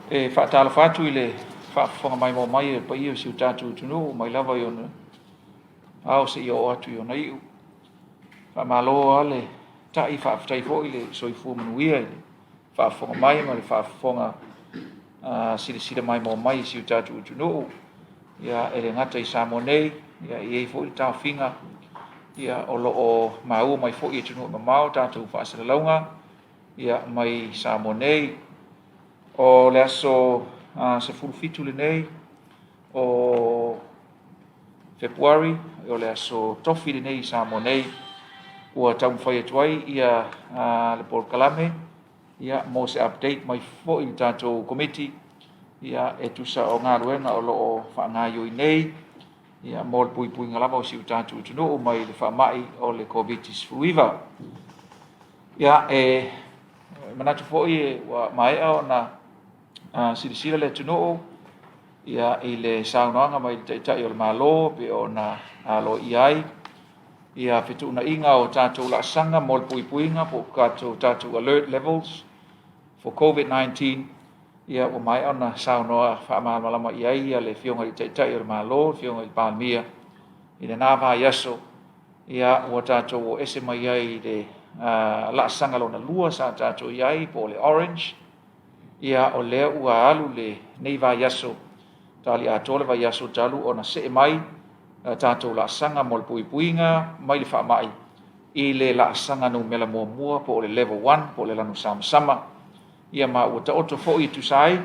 E faatalofa atu i le faafofoga maimoa mai a le paia o si o tatou atunuu mai lava i ona ao seia oo atu i ona iu. Faamalo lava le tai, faafetai foi le soifua manuia i le faafofoga mai ma le faafofoga silasila maimoa mai i si o tatou atunuu. Ia, e le gata i Samoa nei, ia, e i ai foi le taofiga ia, o lo o maua mai foi i atunuu e mamao tatou faasalalauga ia, mai Samoa nei. O le aso 17 lenei o Fepuari, o le aso Tofi lenei i Samoa nei, ua taumafai atu ai ia le polokalame ia, mo se update mai foi i le tatou Komiti ia, e tusa o galuega o lo o faagaioi nei ia, mo le puipuiga lava o si o tatou atunuu mai le faamai o le Koviti-19. Ia, e manatu foi ua maea ona silasila le atunuu ia, i le saunoaga mai le Taitai o le Malo pei ona aloaia ai ia fetuunaiga o tatou laasaga mo le puipuiga po o tatou alert levels for COVID-19. Ia, ua maea ona saunoa faamalamalama i ai le Afioga i le Taitai o le Malo, le Afioga i le Palemia, i lena vaiaso. Ia, ua tatou o ese mai ai i le laasaga lona lua sa tatou i ai po o le orange. Ia, o lea ua alu lenei vaiaso, tali atoa le vaiaso talu ona see mai tatou laasaga mo le puipuiga mai le faamai i le laasaga numera muamua po o le level 1 po o le lanu samasama. Ia, ma ua taoto foi e tusa ai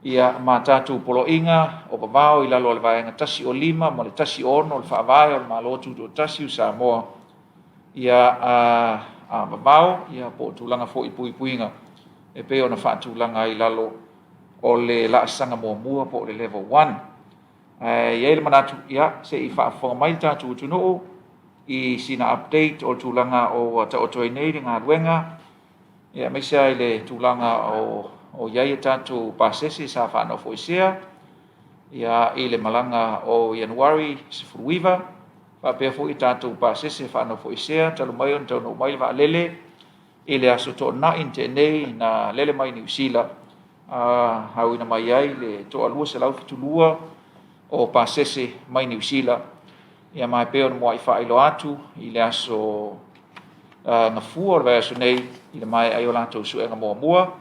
ia ma tatou poloaiga o vavao i lalo o le vaega 105 ma le 106 o le Faavae o le Malo Tutoatasi o Samoa, ia a vavao ia po o tulaga foi i puipuiga e pei ona faatulaga ai i lalo o le laasaga muamua po o le level 1. Ae i ai le manatu, ia, se i faafofoga mai le tatou atunuu i sina update o le tulaga o ua taoto ai nei le galuega, ia, aemaise lava i le tulaga o i ai a tatou pasese sa faanofoesea ia, i le malaga o Ianuari 19, faapea foi tatou pasese faanofoesea talu mai ona taunuu mai le vaalele i le aso Toonai na tea nei na lele mai Niu Sila, auina mai ai le toa 272 o pasese mai Niu Sila. Ia, ma e pei ona muai faailoa atu i le aso Gafua o le vaiaso nei i le maea ai o latou suega muamua,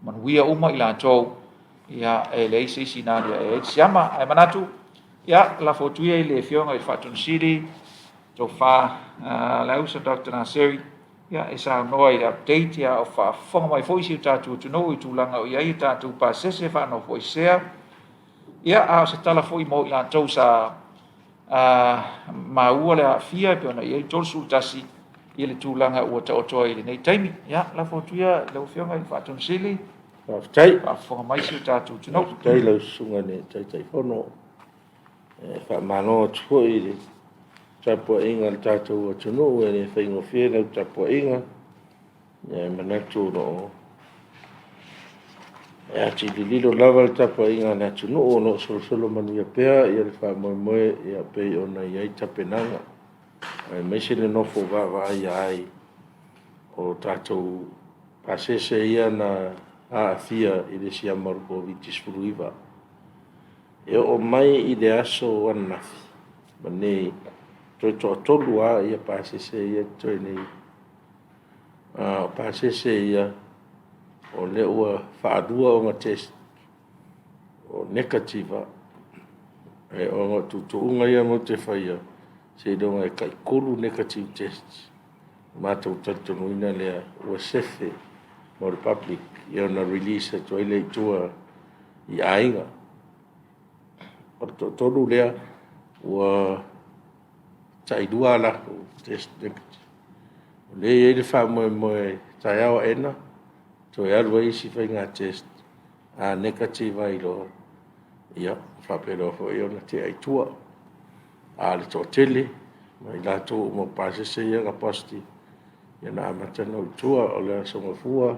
manuia uma i latou, ia, e leai se isi na aliae ai le siama. Ae manatu, ia, lafo atu ia i le Afioga i le Faatonu Sili, Tofa Leausa Dr. Naseri, ia, e saunoa i le update, ia, o faafofoga mai foi si o tatou atunuu i tulaga o i ai tatou pasese faanofoesea. Ia, a o se tala foi mo i latou sa maua le aafia e pei ona i ai le 31 i le tulaga ua taoto ai i lenei taimi. Ia, lafo atu ia i lau Afioga i le Faatonu Sili. Faafetai. Faafofoga mai si o tatou atunuu. Faafetai i lau susuga i le Taitaifono. E faamalo atu foi i le tapuaiga a le tatou atunuu, e le faigofie lau tapuaiga. E manatu o lo o atilililo lava le tapuaiga a le atunuu, o lo o solosolo manuia pea le faamoemoe e pei ona i ai tapenaga, aemaise le nofo vaavaaia ai o tatou pasese ia na aafia i le siama o le Koviti-19. E oo mai i le aso ananafi ma nei, toe toatolu lava pasese ia e totoe nei. O pasese ia o lea ua faalua ona test ua negative. Ona o tuutuuga ia matou te faia, seiloga e tai 3 negative test ona matou talitonuina lea ua sefe mo le public, ia ona release atu ai lea i tua i aiga. O le toatolu lea, ua tai 2 a latou test negative. O lea e i ai le faamoemoe taeao aena toe alu ai isi faiga test, a negative ai loa, ia faapea loa foi ona tea i tua. A o le toatele ma i latou uma o pasese ia na positive, ia na amata ona o i tua. O le aso Gafua,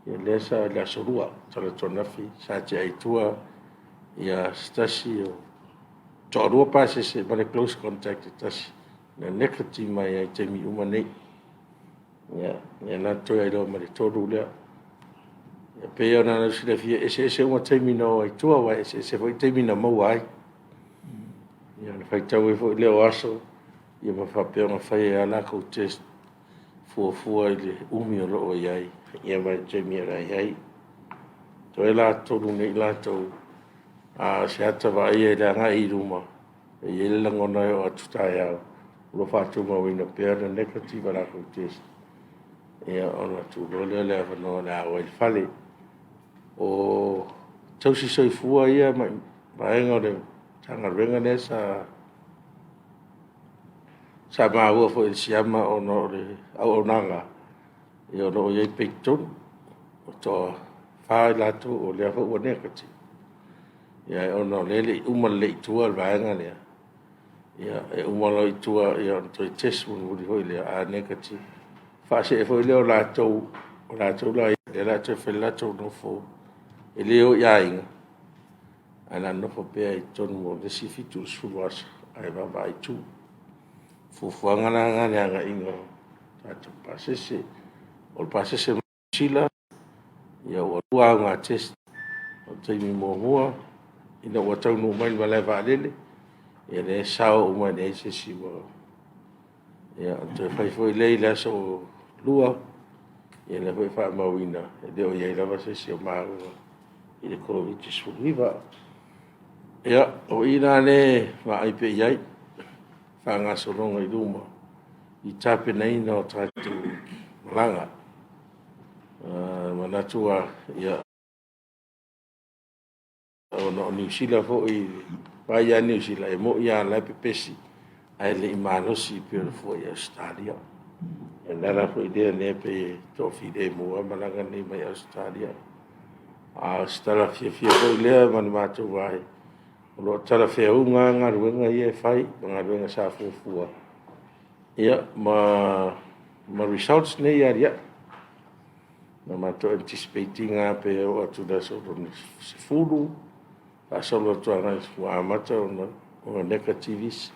lea sa i le aso Lua, talaatu ananafi sa tea ai i tua se tasi, e toa-2 pasese ma le close contact e tasi na negative mai ai i taimi uma nei. Ia, lea la e totoe ai loa ma le 3 lea. E pei ona lau silafia, e eseese uma taimi na o ai i tua, aua e eseese foi taimi na maua ai. Ia ona faitau ai foi lea o aso, ia ma faapea ona fai ai lava latou test fuafua i le umi o lo o i ai, ia ma le taimi o le a i ai. Toe la 3 nei latou, a o se ata vaaia i le agai i luma, e i ai le lagona e oo atu taeao, o lo o faatumauina pea le negative o latou test, ia ona tuu loa lea o le avanoa o le a o ai i le fale. O tausisoifua ia ma vaega o le Matagaluega lea sa maua foi i le siama ona o le auaunaga, o lo o i ai pea i totonu. E toa-4 i latou o lea foi ua negative, ae ona o lea e le i uma lelei i tua le vaega lea, e uma loa i tua ona toe test mulimuli foi lea, a negative, faasee foi lea o latou lea o le a toe fai le latou nofo, e le o i aiga, ae o le a nofo pea i totonu mo le isi 7 i le 10 aso ae vaavaai i tua. O fuafuaga la na i le agaiga o tatou pasese. O le pasese mai Niu Sila, ua 2 auga test. O le taimi muamua ina ua taunuu mai i le malae vaalele, ia lea e sao uma e leai se isi ua... Ona toe fai foi lea i le aso Lua, ia lea foi e faamauina, e le o i ai lava se isi o maua i le Koviti-19. Ia, o i la lea e vaai pea i ai i le faagasologa i luma i le tapenaina o tatou malaga. E manatu lava, ona o Niu Sila foi, vaai ia Niu Sila, e moni lava o la e pepesi, ae le i malosi pei o le fua i Ausetalia. O le ala foi lea o lea e pei e toafilemu lava malaga nei mai Ausetalia. A o se tala fiafia foi lea ma le matou vaai, o lo o talafeauga lava galuega ia e fai ma galuega sa fuafua, ia ma results nei e aliae. Na matou anticipate ina pe oo atu i le aso lona 10 faasolo atu agai i le 11 amata ona negative isi.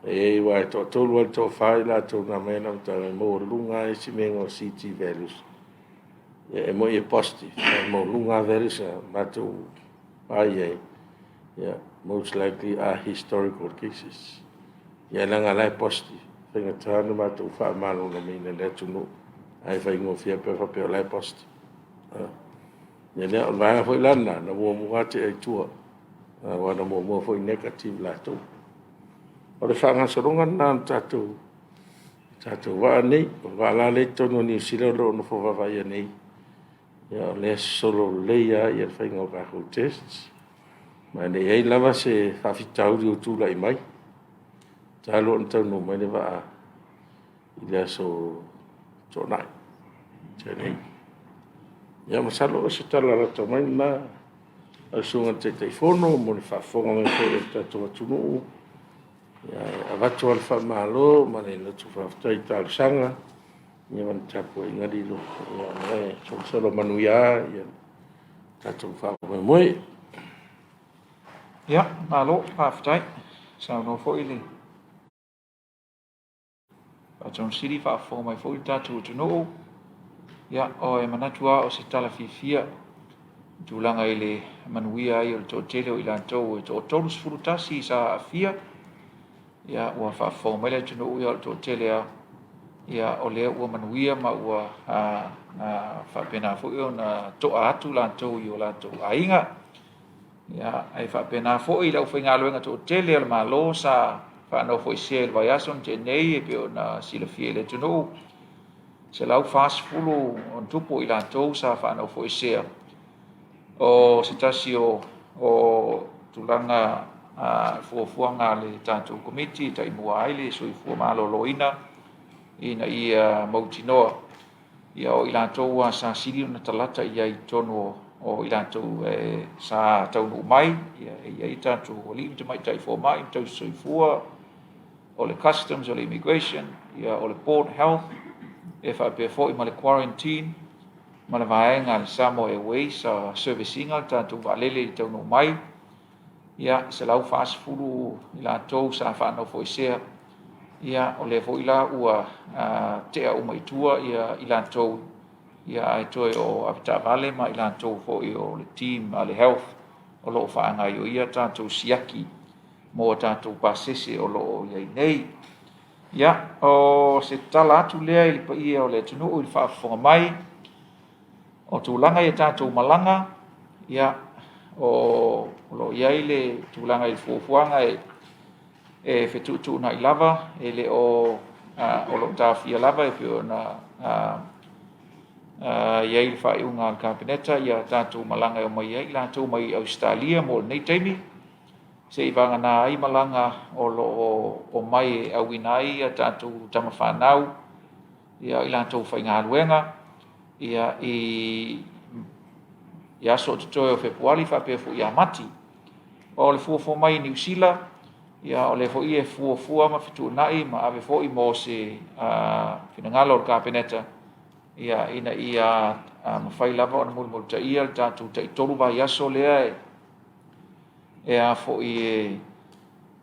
Aua e toa-3 lava i le toa-4 i latou na amata le amataga e maualuluga lava isi mea e igoa o Ct values. E moni e positive, ae maualuluga lava values na matou vaai i ai, most likely are historical cases. Ia leaga o la e positive, e faigata ona matou faamalamalamaina i le atunuu, ae faigofie lava pe a faapea o la e positive. O le vaega foi la lena na muamua lava tea i tua, aua na muamua foi negative latou. O le faagasologa lena o le tatou vaa nei. O le vaa la lea e i totonu o Niu Sila o lo o nofo vaavaaia nei, o lea e sosolo lelei lava le faiga o tatou test, ma e leai lava se faafitauli o tulai mai talu ona taunuu mai le vaa i le aso Toonai na tea nei. Ia masalo o se tala lata mai lena lau Susuga i le Taitaifono mo le faafofoga mai foi a le tatou atunuu. E avatu lava le faamalo ma le loto faafetai i talosaga ma le tapuaiga lilo, o lea e solosolo manuia lava le tatou faamoemoe. Ia, malo faafetai, saunoa foi i le Faatonu Sili, faafofoga mai foi le tatou atunuu. Ia, e manatu lava o se tala fiafia i tulaga i le manuia ai o le toatele o i latou e toa-31 sa aafia. Ia, ua faafofoga mai le atunuu, ia o le toatele lava, ia o lea ua manuia ma ua faapena foi ona to'a atu latou i o latou aiga. Ia, e faapena foi le aufaigaluega toatele a le Malo sa faanofoesea i le vaiaso na tea nei e pei ona silafia e le atunuu, 140+ o i latou sa faanofoesea. O se tasi o tulaga fuafuaga a le tatou Komiti e taimua ai le soifua maloloina ina ia mautinoa ia o i latou lava sa sili ona talata i ai i totonu o i latou sa taunuu mai, e i ai tatou alii ma tamaitai fomai ma tausisoifua, o le Customs, o le Immigration, ia o le Port Health, e faapea foi ma le Quarantine ma le vaega a le Samoa Airways sa service ina le tatou vaalele i le taunuu mai. Ia, 140 i latou sa faanofoesea, ia o lea foi la ua tea uma i tua i latou. Ia ae toe o avetaavale ma i latou foi o le team a le health o lo o faagaoioia tatou siaki mo a tatou pasese o lo o i ai nei. Ia, o se tala atu lea i le paia o le atunuu i le faafofoga mai o tulaga i a tatou malaga, ia, o lo o i ai le tulaga i le fuafuaga e fetuutuunai lava, e le o, o lo o taofia lava e pei ona i ai le faaiuga a le Kapeneta ia tatou malaga e omai ai i latou mai Ausetalia mo lenei taimi, se i vagana ai malaga o lo o omai e auina ai a tatou tama fanau, ia i latou faigaluega, ia i aso o totoe o Fepuari faapea foi ia Mati. O le fuafua mai i Niu Sila, ia o lea foi e fuafua ma fetuunai ma ave foi mo se finagalo o le Kapeneta, ia ina ia mafai lava ona mulimulitaia le tatou taitolu vaiaso lea e a foi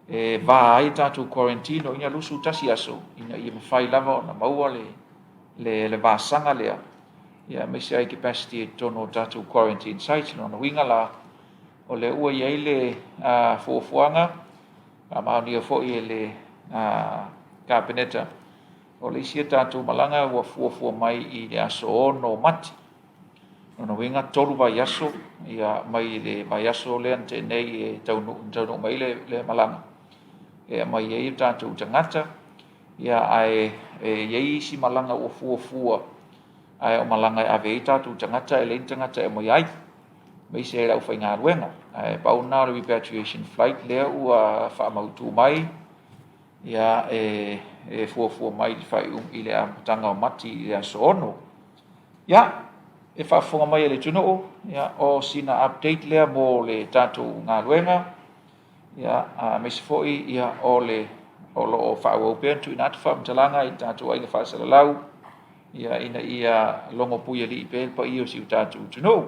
e va ai tatou quarantine o ina 21 aso ina ia mafai lava ona maua le vasaga lea, ia aemaise ai capacity i totonu o tatou quarantine sites. Lona uiga la, o lea ua i ai le fuafuaga faamaonia foi e le Kapeneta, o le isi a tatou malaga ua fuafua mai i le aso 6 Mati. Lona uiga, 3 vaiaso ia mai le vaiaso lea na tea nei e taunuu mai le malaga e aumai ai o tatou tagata, ia ae e i ai isi malaga ua fuafua, ae o malaga e ave ai tatou tagata e leai ni tagata e aumai ai, aemaise ai le aufaigaluega. Ae pau lena o le repatriation flight lea ua faamautu mai, ia e fuafua mai i le faaiuga i le amataga o Mati i le aso 6. Ia, e faafofoga mai e le atunuu, ia, o sina update lea mo le tatou galuega, ia, aemaise foi ia, o le o lo o faaauau pea ona tuuina atu faamatalaga i tatou aiga faasalalau, ia, ina ia logo puialii pea le paia o si o tatou atunuu.